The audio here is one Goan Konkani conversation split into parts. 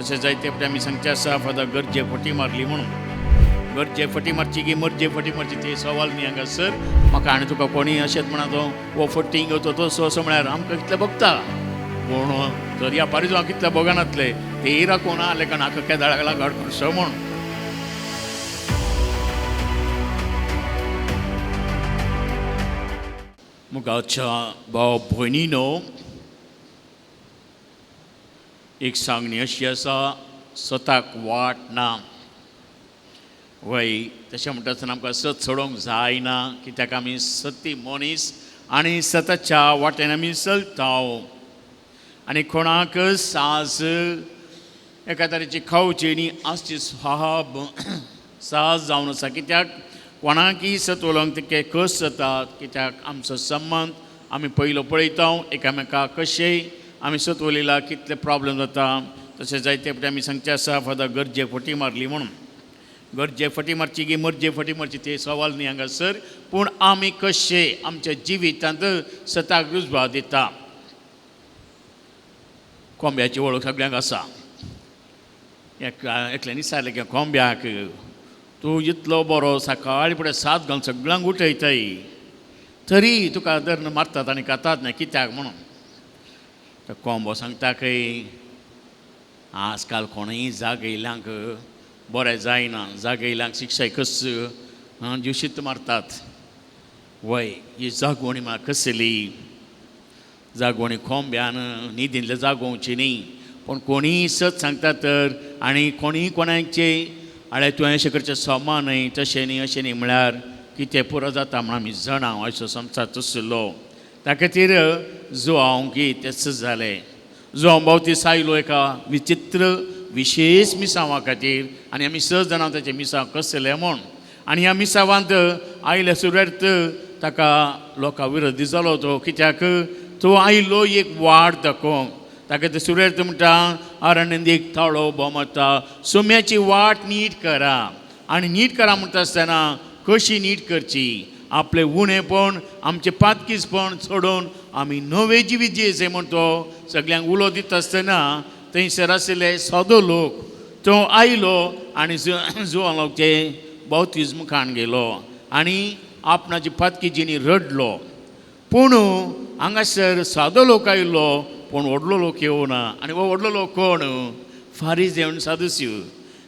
तशें जायते फावटी आमी सांगचें आसा, फादर गरजे फटी मारली म्हणून. गरजे फटी मारची की मर्जे फटी मारची ते सवाल न्ही हांगासर. म्हाका आनी तुका कोणीय अशेंच म्हणा तो हो फटींग तो तसो असो म्हळ्यार आमकां कितलें भोगता, पूण तर ह्या पारिजो कितले भोगनातले ते राखून आसले कारण आख्या केदाळाक लागड करचो म्हूण. मुगाच्या भाव भयणीनो, एक सांगणी अशी आसा, सताक वाट ना. वय तशें म्हणटा आसतना आमकां सत सोडोवंक जायना, कित्याक आमी सती मनीस आनी सताच्या वाटेन आमी चलता. आनी कोणाक साज एका तरेची खावची न्ही आसची साहब साहस जावन आसा, कित्याक कोणाकय सत उलोवंक तितके कस जातात, कित्याक आमचो संबंद आमी पयलो पळयता एकामेका कशें आमी सत उलयला कितले प्रॉब्लम जाता. तशें जायते फावटी आमी सांगचें आसा, फादर गरजे फटी मारली म्हणून. गरजे फटी मारची की मर्जे फटी मारची ते सवाल न्ही हांगासर, पूण आमी कशें आमच्या जिवितांत सताक रुजवा दिता. कोंब्याची वळख सगळ्यांक आसा. एकल्यानी विचारलें की कोंब्याक तूं इतलो बरो सकाळी फुडें सात घालून सगळ्यांक उठयताय, तरी तुका दर्न मारतात आनी खातात न्ही, कित्याक म्हणून. तो कोंबो सांगता खंय आजकाल कोणूय जागयल्यांक बरें जायना, जागयल्यांक शिक्षा कस जिवशीत मारतात. वय ही जागवणी म्हाका कसली जागवणी, कोंब्यान न्हिदिल्ले जागोवची न्ही, पूण कोणीय सत सांगता तर आनी कोणीय कोणाचे आळे तुवें अशें करचें समा न्हय, तशें न्ही, अशें न्ही म्हळ्यार कितें पुरो जाता म्हण आमी जाणा. असो संवसार तसलो. त्या खातीर जुआंव की तेच जालें. जुआंव बावतीस आयलो एका विचित्र विशेश मिसांवा खातीर आनी आमी स जाणां ताचें मिसांव कसलें म्हूण. आनी ह्या मिसांवांत आयल्या सुरवात ताका लोकां विरोधी जालो तो, कित्याक तो आयलो एक वाट दाखोवंक. ताका ते सुरवात म्हणटा अरण्यांत एक ताळो बोमता, सुम्याची वाट नीट करा. आनी नीट करा म्हणटा आसतना कशी नीट करची, आपलें उणेपण आमचें पातकीसपण सोडून आमी नवें जिवीत जियेचें म्हूण तो सगळ्यांक उलो दिता आसतना थंयसर आशिल्ले सादो लोक तो आयलो आनी जुआंव लोकचे बावतीज मुखान गेलो आनी आपणाची पातकी जिणी रडलो. पूण हांगासर सादो लोक आयलो पूण व्हडलो लोक येवना. आनी हो व्हडलो लोक कोण, फारीज आनी सादूस्यू,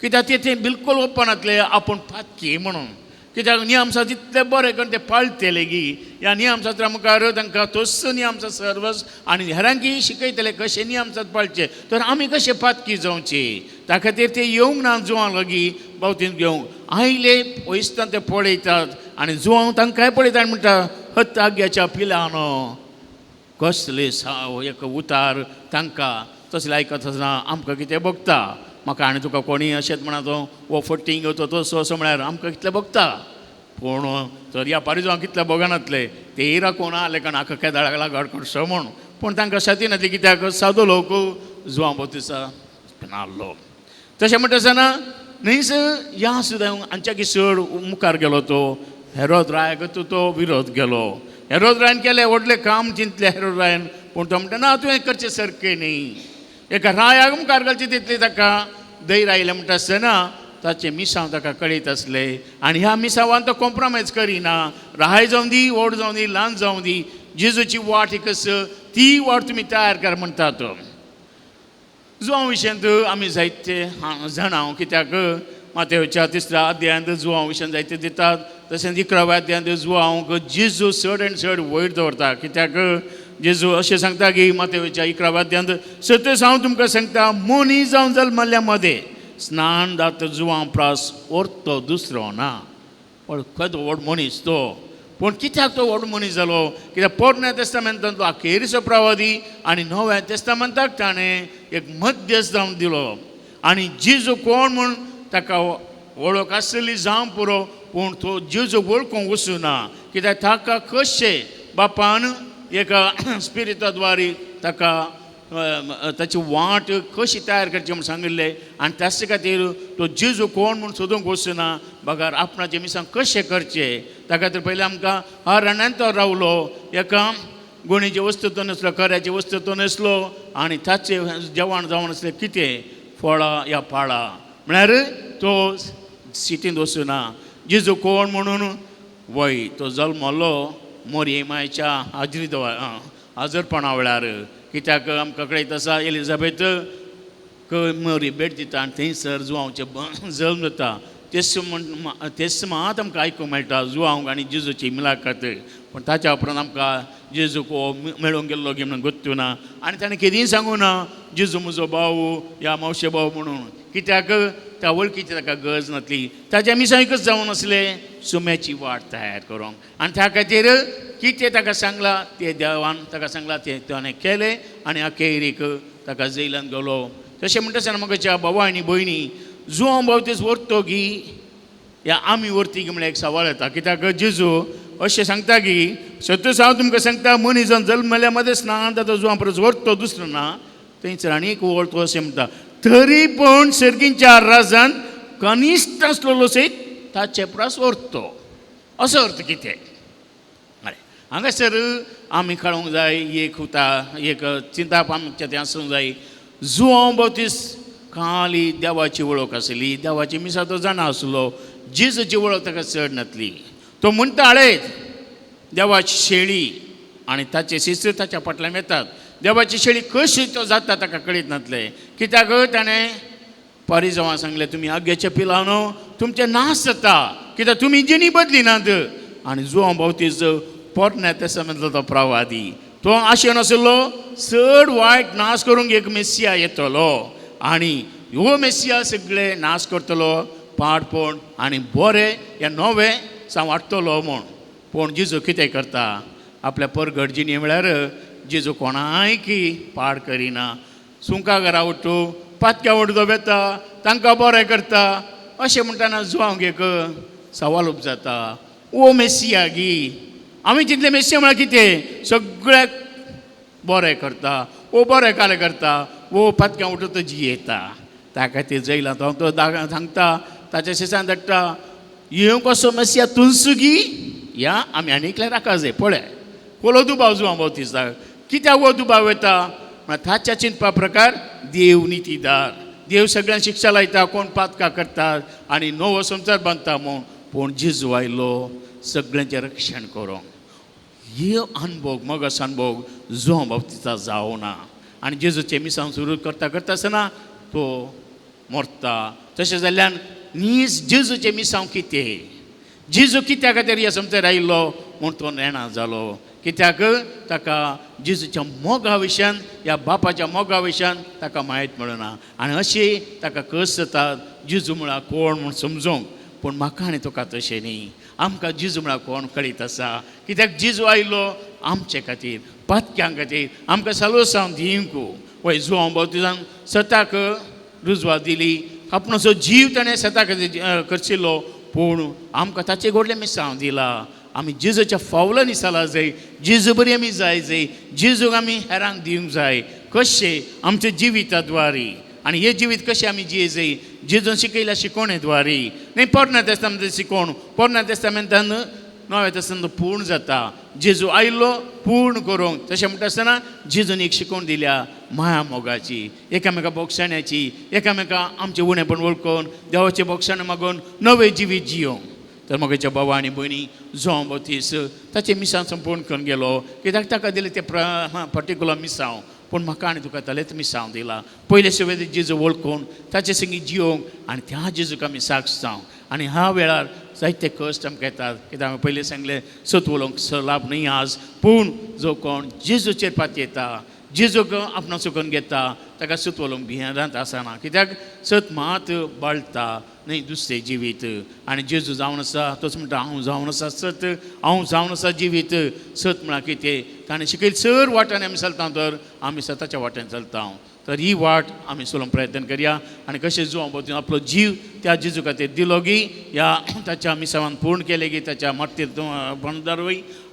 कित्याक ते थंय बिलकूल ओपनातले आपूण पातकी म्हणून. कित्याक नियमशास्त्र तितले बरें करून ते पाळटले गी, ह्या नियमशास्त्रा मुखार तांकां तोच नियमशास्त्र सर्वस आनी हेरांकय शिकयतले कशें नियमशास्त्र पाळचें, तर आमी कशें पातकी जावचे. त्या खातीर ते येवंक ना जुआंव लागीं बावतीन घेवंक आयले वयसतान ते पळयतात आनी जुआंव तांकांय पळयता आनी म्हणटा हत्ताग्याच्या पिलानो कसले एक उतार तांकां तसलें आयकत आसतना आमकां कितें भोगता. म्हाका आनी तुका कोणीय अशेंच म्हणा तो हो फटींग तो तसो असो म्हळ्यार आमकां कितलें भोगता, पूण तर ह्या पारिजो कितले भोगनातले ते राखून आसले कारण आख्या केदाळाक लागड करचो म्हूण. पूण तांकां सादी नासली, कित्याक सादो लोक जुआंव बावतीसा नासलो. तशें म्हणटा आसतना न्हयच ह्या सुद्दां हांच्याकी चड मुखार गेलो तो हेरोद रायाक तो विरोध गेलो. हेरोद रायान केलें व्हडलें काम चिंतलें हेरोद रायान, पूण तो म्हणटा ना तुवें करचें सारकें न्ही. एका रायाक मुखार घालची तितली ताका धैर्य आयलें म्हणटा आसतना ताचें मिसांव ताका कळयत आसलें आनी ह्या मिसांवान तो कॉम्प्रोमायज करिना. राय जावं दी, व्हड जावं दी, ल्हान जावं दी, जेजूची वाट एक आसा ती वाट तुमी तयार कर म्हणटा तो. जुआंव विशयांत आमी जायते जाणां, कित्याक मातेवच्या तिसऱ्या अध्यायांत जुआंव विशयांत जायते दितात, तशेंच 11व्या अध्यायांत जुआंवक जेजू चड आनी चड वयर दवरता. कित्याक जेजू अशें सांगता की मातेवच्या 11व्या अध्यायांत सत्य हांव तुमकां सांगता, मनीस जावन जल्मल्ल्या मदें स्नान जाता जुआंव प्रास orto दुसरो ना. पण खंय व्हड मनीस तो, पूण कित्याक तो व्हड मनीस जालो, कित्याक पोरण्या तेस्तामेंतांतलो अखेरीचो प्रवादी आनी नव्या तेस्तामेंताक ताणें एक मध्यस्थ जावन दिलो. आनी जेजू कोण म्हूण ताका वळख आसली जावं पुरो, पूण तो जेजू वळखूंक वचूना, कित्याक ताका कशें बापान एका स्पिरिता द्वारे ताका ताची वाट कशी तयार करची म्हूण सांगिल्लें. आनी त्याच खातीर तो जेजू कोण म्हूण सोदूंक वचना, बगर आपणाचें मिसांव कशें करचें. त्या खातीर पयलीं आमकां अरण्यांत तो रावलो, एका गुणीची वस्तू तो नासलो, कऱ्याची वस्तू तो नासलो आनी ताचें जेवण जावन आसलें कितें फळां या पाळां म्हळ्यार तो सिटींत वचूना. जेजू कोण म्हणून वय तो जल्मलो मोरये मायच्या हाजरी हाजरपणा वेळार. कित्याक आमकां कळयत आसा एलिझाबेथ मोरी भेट दिता आनी थंयसर जुवांवचें जल्म जाता. तेच म्हण तेच मात आमकां आयकूंक मेळटा जुवांव आनी जेजूची मुलाखत. पूण ताच्या उपरांत आमकां जेजूक हो मेळूंक गेल्लो गी म्हणून गोत्तू ना आनी ताणें केदींय सांगूं ना जेजू म्हजो भाव या मावशे भाव म्हणून. कित्याक त्या वळखीची ताका गरज नासली. ताच्या मिसांकच जावन आसलें सुम्याची वाट तयार करूंक. आनी त्या खातीर कितें ताका सांगलां तें देवान ताका सांगलां तें ताणें केलें आनी अखेरीक ताका जैलान गेलो. तशें म्हणटा आसतना म्हज्या भावा आनी भयणी जुवांव बावतीस व्हरतो गी या आमी व्हरती गी म्हळ्यार एक सवाल येता. कित्याक जेजू अशें सांगता की सत्तूस हांव तुमकां सांगता मनीस जल्मल्या मदें स्नान जाता जुवां परस व्हरतो दुसरो ना. थंयसर आनी एक वळ तो अशें म्हणटा तरी पूण सर्गींच्या राजान कनिश्ट आसलेलो सयत ताचे परस व्हरतो. असो अर्थ कितें? अरे हांगासर आमी कळोंक जाय एक उता एक चिंताप आमचें तें आसूंक जाय. जुवांव बावतीस खाली देवाची वळख आसली, देवाची मिसां तो जाणा आसलो, जेजूची वळख ताका चड नासली. तो म्हणटा हळेत देवाची शेळी आनी ताचे शिस्त ताच्या फाटल्यान येतात. देवाची शेळी कशी तो जाता ताका कळीत नासलें. कित्याक ताणें परिजवां सांगलें तुमी आग्याच्या पिलानो तुमचें नाश जाता कित्याक तुमी जिणी बदली नात. आनी जुवांव बावतीस पोरण्या तेस्तामेंतलो तो प्रवादी तो आशेन आशिल्लो चड वायट नाश करूंक एक मेसिया येतलो आनी ह्यो मेसिया सगळे नाश करतलो पाडपण आनी बरें या नवें सांवाडटलो म्हूण. पूण जेजू कितें करता आपल्या परगट जिणे म्हळ्यार जेजू कोणायकी पाड करिना. सुंका घरा उठू पातक्या उठतो वेता तांकां बरें करता. अशें म्हणटना जुवांक एक सवाल उपजाता ओ मेसिया गी आमी चिंतले मेसिया म्हळ्यार कितें सगळ्याक बरें करता ओ बरें कार्य करता ओ पातक्या उठून तो जियेता. ताका खातीर जैला तो सांगता ताच्या शिसान धाडटा येवं कसो मेसिया तुनसु गी या आमी आनी एकल्या राखा जाय. पळय कोलो दुबाव जुवां बावतीसाक कित्याक हो दुबाव येता म्हळ्यार ताच्या चिंतपा प्रकार देव नितीदार देव सगळ्यांक शिक्षा लायता कोण पातकां करतात आनी नवो संवसार बांदता म्हूण. पूण जेजू आयलो सगळ्यांचें रक्षण करूंक. हे अनभोग मगस अनभोग जुवां बाबतीचा जावना. आनी जेजूचें मिसांव सुरू करता करता आसतना तो मरता. तशें जाल्ल्यान नीज जेजूचें मिसांव कितें जेजू कित्या खातीर ह्या संवसार आयिल्लो म्हूण तो नेणा जालो. कित्याक ताका जेजूच्या मोगा विशयान ह्या बापाच्या मोगा विशयान ताका म्हायत मेळना आनी अशी ताका कस जाता जेजू म्हळ्यार कोण म्हूण समजूंक. पूण म्हाका आनी तुका तशें न्ही. आमकां जेजू म्हळ्यार कोण कळीत आसा. कित्याक जेजू आयलो आमचे खातीर पातक्यां खातीर आमकां सालोसांव दिवंक. वय जुवांव बावतीसान सताक रुजवात दिली आपणाचो जीव ताणें सता खातीर खर्चिल्लो. पूण आमकां ताचें व्हडलें मिसांव दिलां. आमी जेजूच्या फावलांनी चला जाय, जेजू बरी आमी जाय जाय, जेजूक आमी हेरांक दिवंक जाय कशें आमच्या जिविता द्वारी. आनी हें जिवीत कशें आमी जिये जाय जेजून शिकयल्या शिकोवणे द्वारी न्ही. पोरण्या तेस्तामेंत शिकोवण पोरण्या तेस्तामेंतान नव्या तेस्तामेंत पूर्ण जाता. जेजू आयलो पूर्ण करूंक. तशें म्हणटा आसतना जेजून एक शिकोवण दिल्या माया मोगाची, एकामेका बोगसाण्याची, एकामेका आमचें उणेपण वळखून देवाचें बोगसाण मागून नवें जिवीत जियोंक. तर म्हज्या बाबा आनी भयणी जुवांव बावतीस ताचें मिसांव संपूर्ण करून गेलो. कित्याक ताका दिलें तें पर्टिकुलर मिसांव. पूण म्हाका आनी तुका तालेंच मिसांव दिलां. पयले सुवेद जेजू वळखून ताचे संगी जियोंक आनी त्या जेजूक आमी साक्ष जावंक. आनी ह्या वेळार जायते कश्ट आमकां येतात. कित्याक हांवें पयलीं सांगलें सत उलोवंक लाभ न्हय आज. पूण जो कोण जेजूचेर पातयेता जेजूक आपणाचो करून घेता ताका सत उलोवंक भियेंत आसना. कित्याक सत मात बाळटा न्हय दुसरें जिवीत. आनी जेजू जावन आसा तोच म्हणटा हांव जावन आसा सत, हांव जावन आसा जिवीत. सत म्हळ्यार कितें ताणें शिकयलें चड वाटांनी आमी चलता तर आमी सताच्या वाटेन चलता. तर ही वाट आमी चलोवंक प्रयत्न करया. आनी कशें जुवांव बावतीन आपलो जीव त्या जेजू खातीर दिलो गी ह्या ताच्या मिसावान पूर्ण केलें गी ताच्या मातयेर पण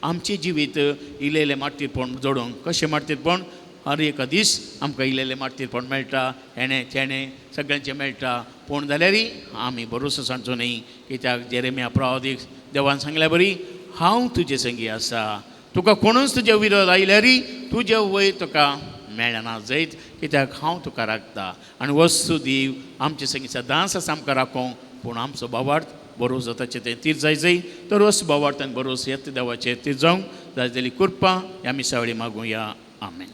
आमचें जिवीत इल्लें मातयेरपण जोडूंक. कशें मातयेरपण हर एक दीस आमकां इल्लें मातयेरपण मेळटा हेणें तेणें सगळ्यांचें मेळटा. पूण जाल्यारय आमी भरोसो सांडचो न्ही. कित्याक जेरेमिया प्रवादीक देवान सांगल्या बरी हांव तुजे संगी आसा. तुका कोणूच तुजे विरोध आयल्यारय तुजे वयर तुका मेळना जैत, कित्याक हांव तुका राखता. आनी वस्तू दीव आमचे संगी सदांच आसा आमकां राखोंक, पूण आमचो बाबार्थ बरो ताचें तें तीर जाय जय तर वस बाबार्थ आनी बरोस येत देवाचेर तीर जावंक जाय जाली कृपा ह्या मिसावळी मागुया. आमेन.